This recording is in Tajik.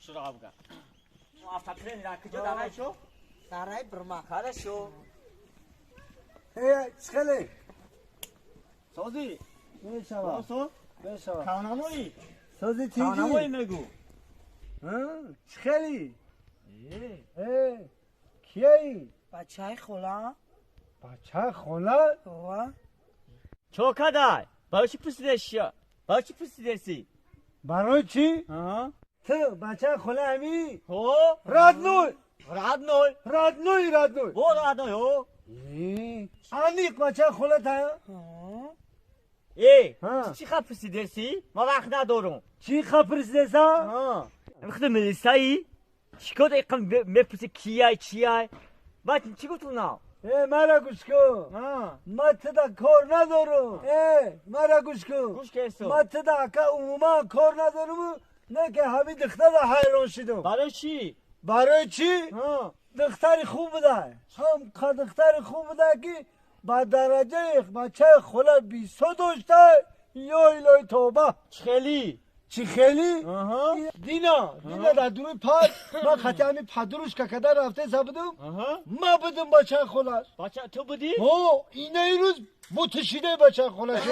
Шуравга. Автотренер куҷо дарай шо? Дарай Брма. Хорошо. Э, чихеле? Сози? Мешава. Осо? Мешава. Кавнамои? Сози. Кавнамои тинҷи. Мегу. Чихели? Э, кияи? Бачаи хола. Бачаи хола? Ова. Чо кадай? Барои чӣ пурсидеши? Барои чӣ пурсидеси? Барои чӣ? Аҳа. Ту бачаи хола ҳами? Ҳо. Родной? Родной. Родной, родной? Во, родной, ҳо. Э, аниқ бачаи хола та? Э, Ҳа. чӣ ха пурсидеси? Ма вақт надорум. Чӣ ха пурсидеса? Худ милисаи? Чӣ кор иқам мепурси, кияй, чияй? Баъд чӣ гуфтум нав? Э, мара гӯш кун. Ма туда кор надорум. Э, мара гӯш кун. Гӯш кесо. Ма туда, ака, умуман кор надоруму не ки ҳами духтара ҳайрон шидум. Барои чӣ? Барои чӣ? Духтари хуб буда, ҳам духтари хуб буда, ки ба дараҷаи бачаи хола бисо дошта. Ё илоҳи, тоба! Чӣ хелӣ? Чӣ хелӣ? Дина, дина дар дуруи пад ман хати ҳами подружка када рафтеса будум. Ма будум бачаи холаш. Бача ту будӣ? Ҳо, инаи рӯз муташидаи бачаи холаш.